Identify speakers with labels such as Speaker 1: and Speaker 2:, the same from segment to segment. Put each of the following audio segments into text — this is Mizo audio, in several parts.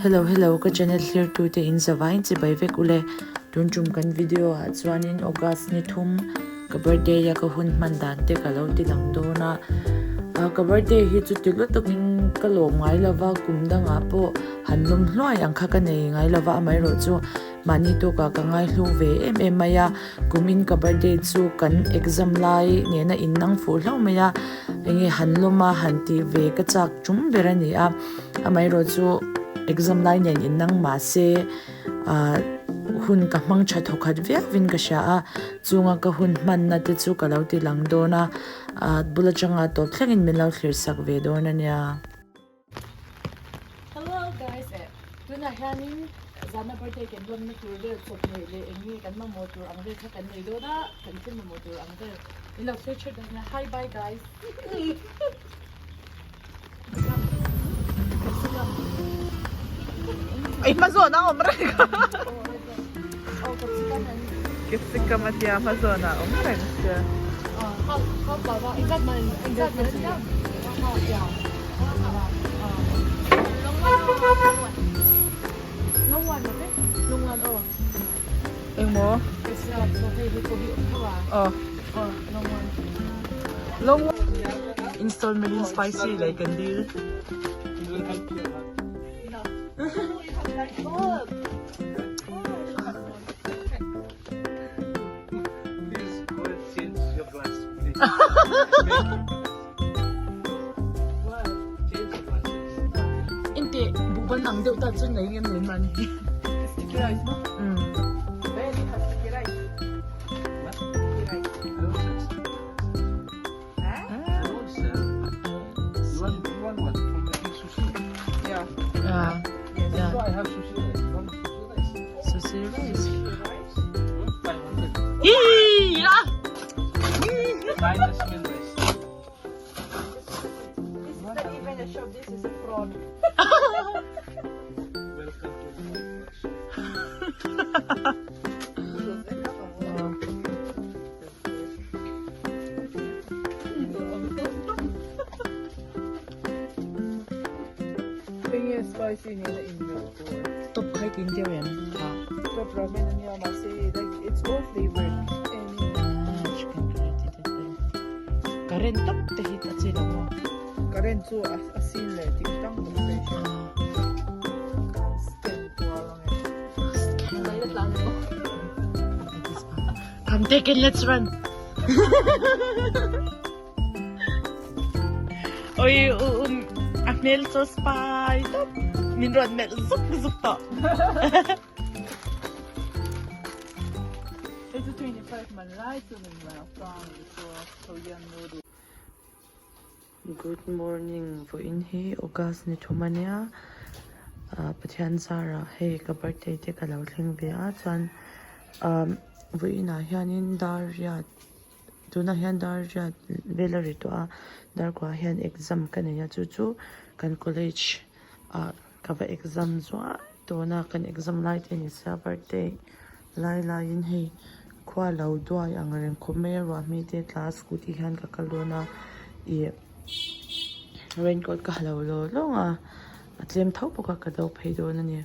Speaker 1: Hello hello ka channel thlir tu te in zavai in chibai vek ule tun tum kan video ah chuanin August ni thum ka birthday a ka hun hman dan te ka lo ti lang dawn a ka birthday hi chu ti lutuk in ka lawm ngai lova kum dangah pawh han lawm hluai ang kha ka nei ngai lova amaherawh chu Mahni tawkah ka ngaihlu ve em em mai a, kumin ka birthday chu kan exam lai nena innang fuh hlauh mai a, enge han lawm a han tih ve ka chak tum ber a ni a, amaherawh chu exam lai nen innang mah se ah hun ka hmang tha thawkhat viauin ka hria a, chunga ka hun hmanna te chu ka lo ti lang dawn a, ah bul atanga tawp thlengin min lo thlir sak ve dawn a nia. Hello guys eh tunah hianin zana birthday kan lawmna tur vel chawhmeh leh eng nge kan mamawh tur ang vel kha kan nei dawn a kan thil mamawh tur ang vel in lo sawi tha dawn nia hi bye guys
Speaker 2: Ei hma zawn a awm reng a Capsicum a tia hma zawn a awm reng sia. Engmaw? Aw.
Speaker 1: Installment in spicy leh kan dil.
Speaker 3: Please go and change your glass, please. Change your glasses.
Speaker 1: Inte buban ang deuh ta chu nei ngem nei man hi.
Speaker 2: Sticky rice no? Very has sticky rice.
Speaker 3: What?
Speaker 2: Sticky rice.
Speaker 3: I don't sell sticky rice. I don't sell. You want what? For making sushi?
Speaker 2: Yeah.
Speaker 1: Yeah. Yeah.
Speaker 3: So I have sushi rice. You want sushi rice?
Speaker 1: Sushi rice.
Speaker 2: Sticky rice.
Speaker 3: 500.
Speaker 1: Hee! Ah!
Speaker 3: Buy jasmine rice.
Speaker 2: This is not even a shop, this is a fraud.
Speaker 3: Welcome to my workshop.
Speaker 2: Enge spicy nen a inmel tur.
Speaker 1: Top khai tin deuh em kha.
Speaker 2: Top ramen ania mahse like it's all flavored and
Speaker 1: Ah chicken curry te te te. Current top te hi a chi lo maw?
Speaker 2: Current chu a sin leh tih tang tak mai hria. Kan scan kual ange.
Speaker 1: Come take it let's run. Oi um a hmel chu spy top min rawn melh zuk zuk tawh.
Speaker 2: Hei chu 25 man lai chu ni mai a fang chu Korean noodle.
Speaker 1: Good morning vawiin hi August ni thum ania ah Pathian zarah hei ka birthday te ka lo thleng ve a chuan ah vawiin ah hianin dar riat Tunah hian dar riat vel a ri tawh a darkuah hian exam ka nei a chu chu kan college ah ka va exam zuai dawn a kan exam lai te ni sia birthday lai laiin hei khua lo duai ang reng khawp mai a ruah hmel te tla a scooty hian ka kal dawn a ih raincoat ka ha lo law lawng a a tlem tho bawk a ka do phei dawn a ni.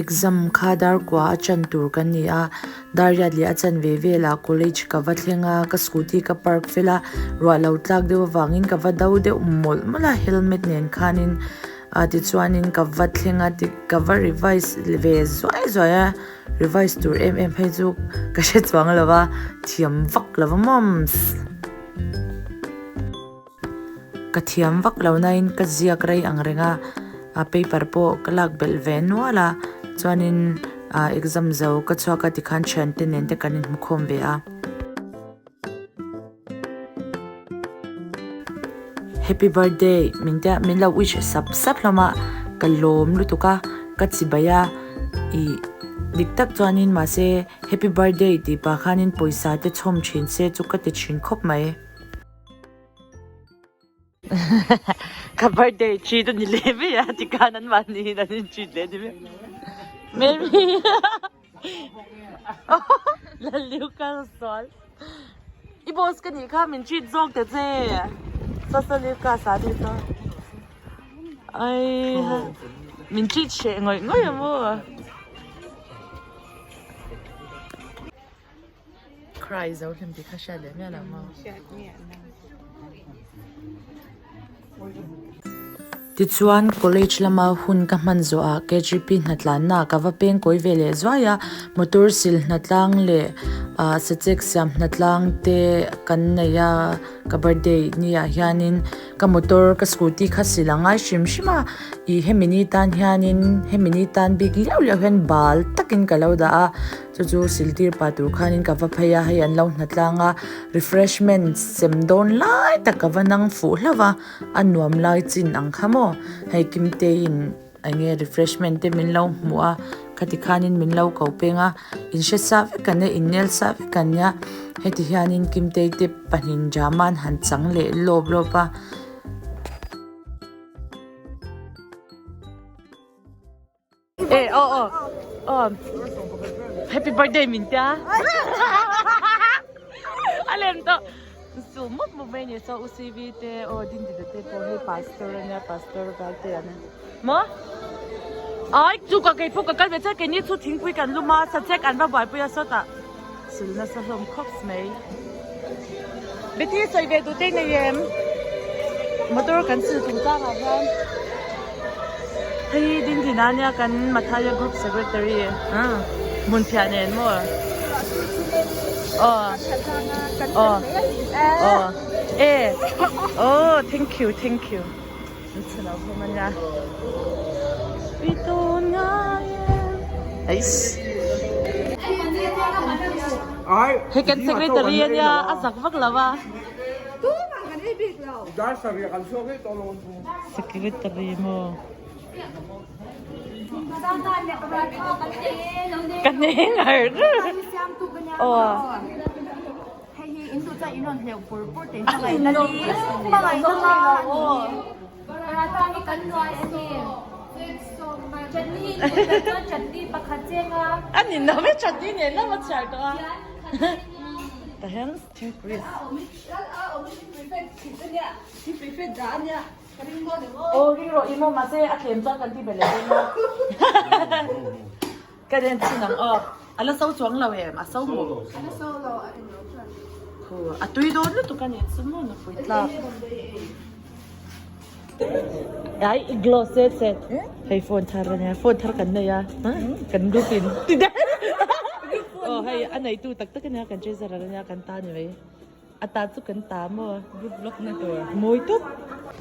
Speaker 1: Exam kha dar kua a chan tur kan ni a, dar riat leh a chan ve velah college ka va thleng a, ka scooty ka park fel a, ruah lo tlak deuh avangin ka va do deuh mawlh mawlh a, helmet nen khanin ah tichuanin ka va thleng a ti ka va revise ve zuai zuai a, revise tur em em phei chu ka hre chuang lo va, thiam vak lo va mawms. Ka thiam vak lo nain ka ziak rei ang reng a, a paper pawh ka lak belh ve nual a, chuanin ah exam zo ka chhuak a tikhan thiante nen te kan inhmukhawm ve a. Happy birthday min tia min lo wish sap sap hlawm a, ka lawm lutuk a, ka chibai a, ih dik tak chuanin mahse happy birthday tih pah khanin pawisa te chhawm thin se chu ka ti thin khawp mai. Ka birthday treat a ni leh mai a tikhan an mahni in an in treat leh ni mai maybe Lalliu ka sual i boss ka nih kha min treat zawk ta che saw saw liu ka sa tih saw ai ha. Min treat hreh ngawih ngawih a maw? Cry zo hlim tih kha hriat leh miah lo maw? Tichuan college lama hun ka hman zawhah KGP hnatlanna ka va peng kawi ve leh zuai a, motor sil hnatlang leh ah sachek siam hnatlang te kan nei a, ka birthday ni ah hianin ka motor ka scooty kha sil a ngai hrim hrim a, ih hemi ni tan hianin hemi ni tan bik liau liau hian bal takin ka lo dah a. Chu chu siltir pa tur khanin ka va phei a, hei an lo hnatlang a, refreshment sem dawn lai tak ka va nang fuh hlauh va, a nuam lai chin ang kha maw, hei Kimteiin eng nge refreshment te min lo hmuh a, khati khanin min lo ko peng a, in hre sa vek an nia, in nel sa vek an nia, heti hianin Kimtei te pahnih drama an han chang leh lawp lawp a. Eh oh oh oh Happy birthday min tia A lem tawh Su mup mup mai ni so UCV te aw Dindina te pawh hei pastor ania pastor val te an maw Ai chu ka kei pawh ka kal ve chiah keini chu thingpui kan lum a sachek an va buaipui a sawtah sil nasa hlawm khawp mai Betty sawi ve duh te nei em motor kan sil chung chang ah hian hei ding din a nia kan Mathaya group secretary hmun phiah nen maw aw aw aw e aw thank you thank you an chhe lo hlawm a nia i tawn ngai em eiss hei kan secretary a nia a zak vak lo a secretary maw ka hne ngar aw.
Speaker 4: Hei hi in duh chuan in rawn hleuh pur pur tih hmangaihna li hmangaihna ma a ni hi.
Speaker 5: Paratha hi kan nuai a ni. Chutney hi in duh ber chuan chutney pakhat cheng a.
Speaker 1: A ni lo e chutney nen lam a chhiar tawh a. Ta hian thingpui. Aw ring rawh i maw mahse a tlem chuan kan ti be leh dawn a. Ka den chin ang aw. A la so chuang lo em? A so maw?
Speaker 4: A la so lo a eng lo chuan.
Speaker 1: Khu a tui dawn lutuk a nih chu maw nupui tlak. Ai i glow set set. Hei phone thar a nia phone thar kan nei a kan group in ti daih. Aw hei a neitu tak tak a nia kan treasurer a nia kan ta ni mai. A ta chu kan ta maw? Group vlog na tur. Mawi tawp.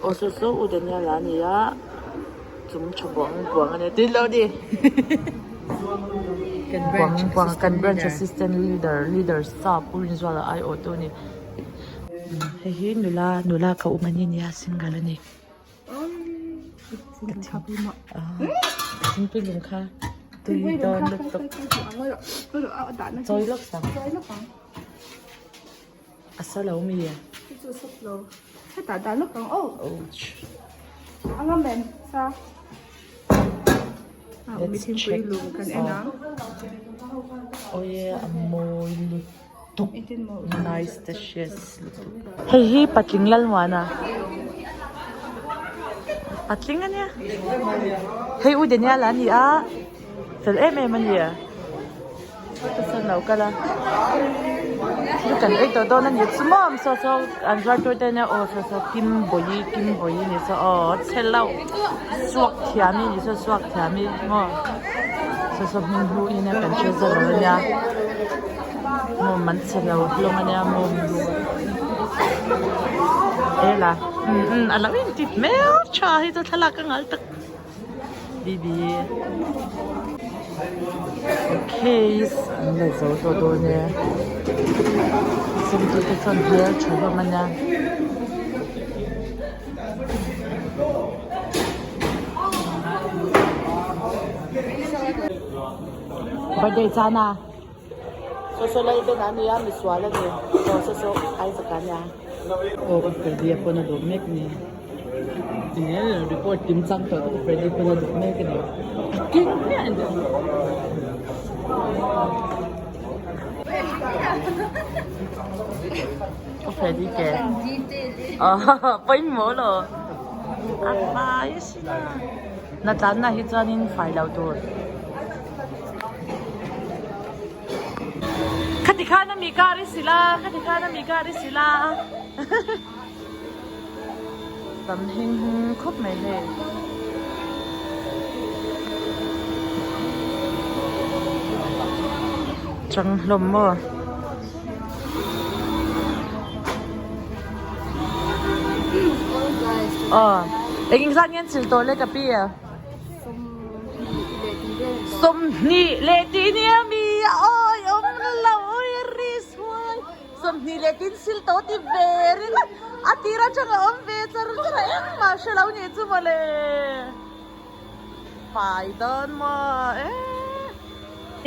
Speaker 1: Aw saw saw u Daniel a nia chung tha buang buang a nia tui lo ni.
Speaker 2: Kan branch
Speaker 1: buang kan branch assistant leader leader sa Pu Rinzuala ai awh tu a ni. Hei hi nula nula ka awm a ni nia single a ni. Thingpui lung kha tui dawn lutuk. Chawi lawk sang. A sa lo mi?
Speaker 4: Chu chu sap lo. Hetah dah lawk ang aw.
Speaker 1: Ouch.
Speaker 4: A ngam em sa? Mi thingpui lung kan en ang.
Speaker 1: Oye a mawi lutuk. Nice delicious lutuk. Hei hi patling Lalmuana. Patling ania. Hei u Daniel a ni a. Fel em em a ni. Ka sawn lo kal a thil kan ei tawh dawn a ni chu maw saw saw an zuar tur te ania aw saw saw kim bawi kim bawi ni saw aw chhe loh suak thiam i ni saw suak thiam i maw saw saw hming hlu in a kan hre zawk lo ania maw man chhe lo hlawm ania maw ela um um a lo inti hmel tha hi chu thlalak ka ngal tak. Bibi Okay an la zo tawh dawn e sawmtu te chuan hmel tha hlawm a nia. Birthday chan a saw saw Lalben a nia misual a ni aw saw saw Isaac a nia. Aw ka Freddy a pawn a duh mek ni tinge report kim chang tawh ka Freddy pawn a duh mek a ni a keng hmiah a ni. Ka Freddy ke aw pawimawh lo a fai asin a. Hnatlanna hi chuanin fai lo tur. Khati khan a mi kar i sil a, khati khan a mi kar i sil a. Tam heng hung khawp mai hei. Chang hlawm maw? Aw, engin zat nge an sil tawh le ka pi a? Sawmhnih leh tih nia mi a awi awm lo awi ri sual sawmhnih leh tin sil tawh ti ve ringawt a tir atang a awm ve char char a engmah hre lo nih chu mawle fai dawn maw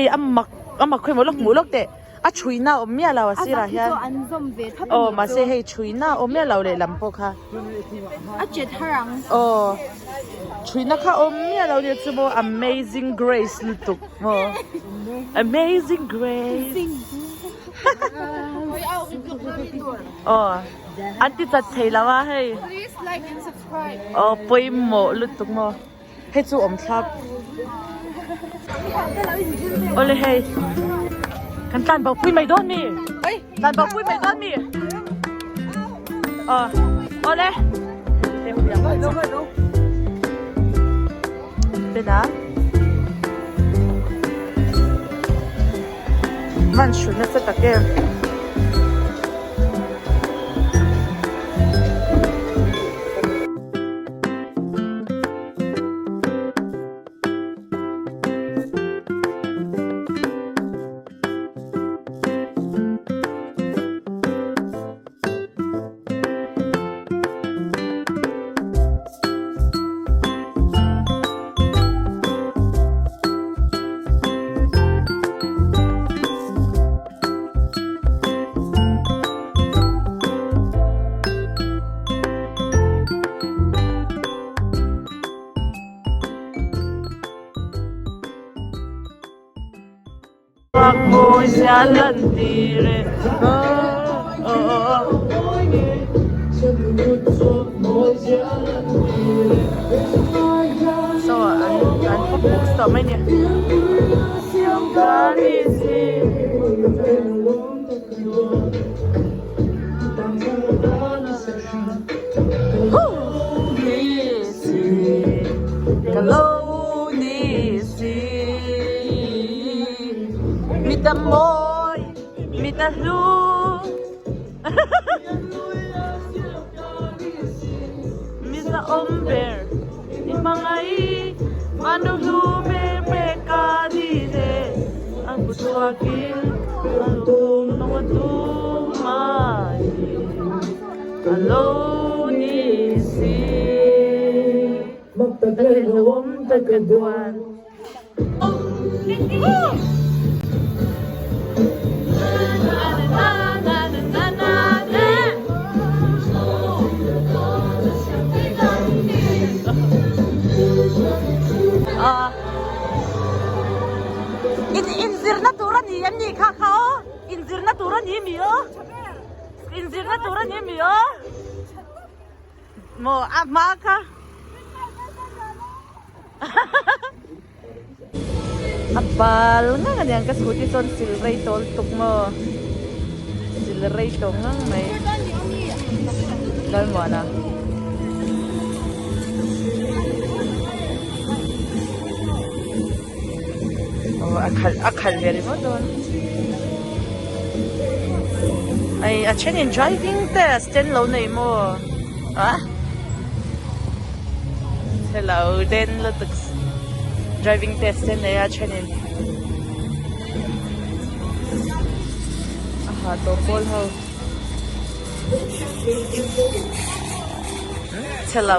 Speaker 1: eh a mak a mak khawi maw lawk hmuh lawk teh. A chhuina awm miah lo a sirah hian aw mahse hei chhuina awm miah lo lehlam pawh kha
Speaker 4: A chet har ang.
Speaker 1: Aw chhuina kha awm miah lo nia chu maw amazing grace lutuk maw amazing grace aw an ti chat thei lo a hei aw pawimawh lutuk maw. Hei chu awm thlap. Awle hei. Kan tlan bo pui mai dawn mi. Tlan bo pui mai dawn mi. Ờ. Awle. Bena. Man hrut nasa tak em. So an an pawp tawh mai a ni. In inzirna tur a ni em ni kha kha aw inzirna tur a ni mi aw inzirna tur a ni mi aw maw a hma kha a bal ngang a niang ka scooty chuan sil rei tawl tuk maw sil rei tawh ngang mai Lalmuana. Aw a khalh a khalh ve ringawt dawn ai a thenin driving test te an lo nei maw a hello den lutuk driving test te an nei a thenin a ha tawh pawl ho hello.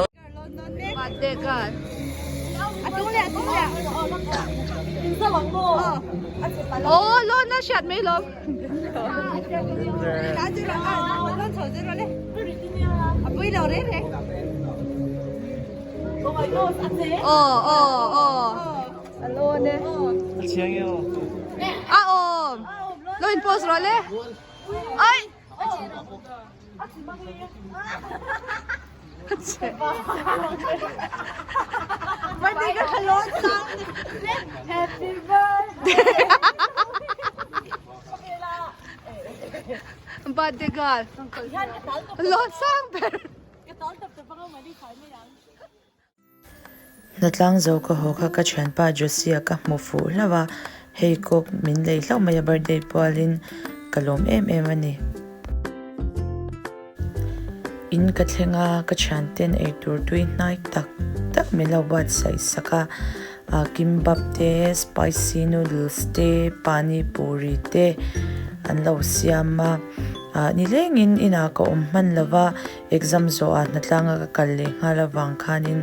Speaker 4: Birthday ka thlalawn sang Happy birthday.
Speaker 6: Birthday girl. Lawn sang ber.
Speaker 1: Hnatlang zo ka haw kha ka thianpa Josia ka hmu fuh hlauh a, hei kawk min lei hlauh mai a birthday pualin ka lawm em em a ni. In ka thleng a, ka thianten eitur tui hnai tak tak min lo buatsaih sak a, kimbap te, spicy noodles te, pani puri te an lo siam a, nilengin inah ka awm hman lo va. Exam zawhah hnatlanga ka kal leh nghal avang khanin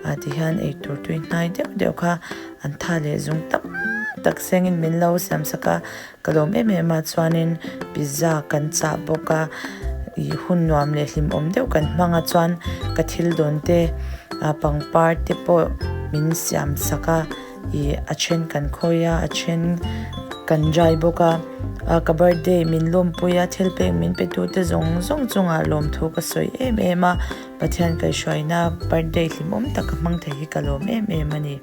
Speaker 1: ah tihian eitur tui hnai deuh deuh kha an tha leh zung tam tak sengin min lo siam sak a, ka lawm em em a chuanin pizza kan chah bawk a ih hun nuam leh hlimawm deuh kan hmang a chuan ka thil dawn te ah pangpar te pawh min siam sak a. Ih a then kan khawi a, a then kan dry bawk a, ah ka birthday min lawmpui a, thil pek min pe tu te zawng zawng chungah lawmthu ka sawi em em a, Pathian kaihhruaina birthday hlimawm tak ka hmang thei hi ka lawm em em a ni.